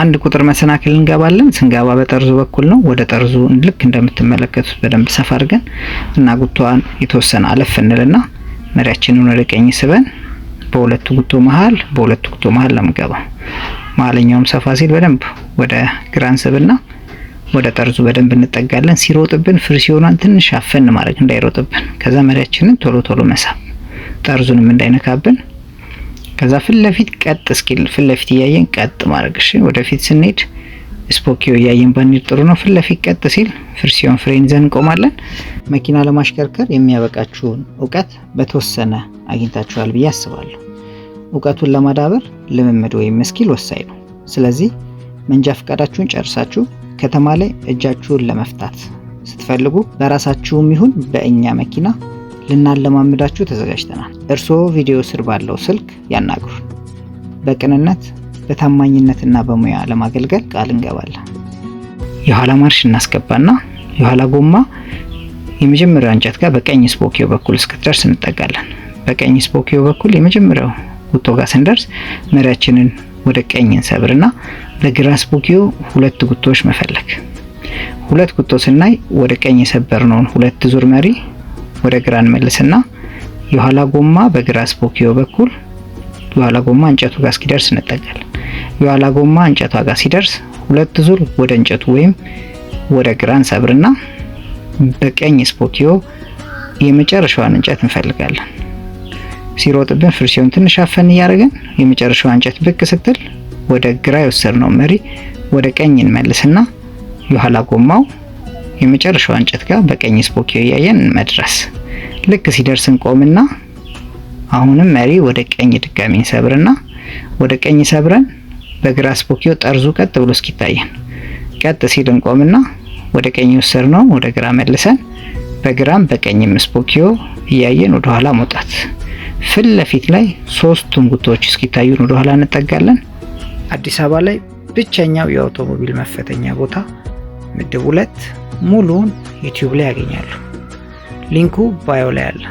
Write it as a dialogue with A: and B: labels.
A: አንድ ቁጥር መሰናክል እንገባለን። ስንገባ በጠርዙ በኩል ነው። ወደ ጠርዙ ልክ እንደምትመለከቱት በደንብ ሰፋ አድርገን እና ጉቶዋን የተወሰነ አለፍ እንልና መሪያችንን ወደ ቀኝ ስበን በሁለቱ ጉቶ መሀል ነው የምንገባው። መሀለኛውም ሰፋ ሲል በደንብ ወደ ግራ እንስብና ወደ ጠርዙ በደንብ እንጠጋለን። ሲሮጥብን ፍሪሲዮኗን ትንሽ አፈን ማድረግ እንዳይሮጥብን። ከዛ መሪያችንን ቶሎ ቶሎ መሳብ ጠርዙንም እንዳይነካብን። ከዛ ፊት ለፊት ቀጥ እስኪል ፊት ለፊት እያየን ቀጥ ማድረግ። እሺ፣ ወደፊት ስንሄድ ስፖኪዮ እያየን ባንሄድ ጥሩ ነው። ፊት ለፊት ቀጥ ሲል ፍሪሲዮን ፍሬን ይዘን እንቆማለን። መኪና ለማሽከርከር የሚያበቃችሁን እውቀት በተወሰነ አግኝታችኋል ብዬ አስባለሁ። እውቀቱን ለማዳበር ልምምድ ወይም skill ወሳኝ ነው። ስለዚህ መንጃ ፈቃዳችሁን ጨርሳችሁ ከተማ ላይ እጃችሁን ለመፍታት ስትፈልጉ በራሳችሁም ይሁን በእኛ መኪና ልናለማምዳችሁ ተዘጋጅተናል። እርስዎ ቪዲዮ ስር ባለው ስልክ ያናግሩን። በቅንነት፣ በታማኝነትና በሙያ ለማገልገል ቃል እንገባለን። የኋላ ማርሽ እናስገባና የኋላ ጎማ የመጀመሪያው እንጨት ጋር በቀኝ ስፖኪዮ በኩል እስክትደርስ እንጠጋለን። በቀኝ ስፖኪዮ በኩል የመጀመሪያው ጉቶ ጋር ስንደርስ መሪያችንን ወደ ቀኝ እንሰብርና በግራ ስፖኪዮ ሁለት ጉቶዎች መፈለግ። ሁለት ጉቶ ስናይ ወደ ቀኝ የሰበርነውን ሁለት ዙር መሪ ወደ ግራ እንመልስና የኋላ ጎማ በግራ ስፖኪዮ በኩል የኋላ ጎማ እንጨቱ ጋር እስኪደርስ እንጠጋለን። የኋላ ጎማ እንጨቷ ጋር ሲደርስ ሁለት ዙር ወደ እንጨቱ ወይም ወደ ግራ እንሰብርና በቀኝ ስፖኪዮ የመጨረሻዋን እንጨት እንፈልጋለን። ሲሮጥብን ፍሪሲዮን ትንሽ አፈን እያደረግን የመጨረሻዋ እንጨት ብቅ ስትል ወደ ግራ የወሰድነው መሪ ወደ ቀኝ እንመልስና የኋላ ጎማው የመጨረሻዋ እንጨት ጋር በቀኝ ስፖኪዮ እያየን መድረስ። ልክ ሲደርስ እንቆምና አሁንም መሪ ወደ ቀኝ ድጋሚ እንሰብርና ወደ ቀኝ ሰብረን በግራ ስፖኪዮ ጠርዙ ቀጥ ብሎ እስኪታየን ቀጥ ሲል እንቆምና ወደ ቀኝ የወሰድነው ወደ ግራ መልሰን በግራም በቀኝም ስፖኪዮ እያየን ወደ ኋላ መውጣት። ፊት ለፊት ላይ ሶስቱም ጉቶዎች እስኪታዩን ወደ ኋላ እንጠጋለን። አዲስ አበባ ላይ ብቸኛው የአውቶሞቢል መፈተኛ ቦታ ምድብ 2 ሙሉውን YouTube ላይ ያገኛሉ። Link ኡ bio ላይ አለ።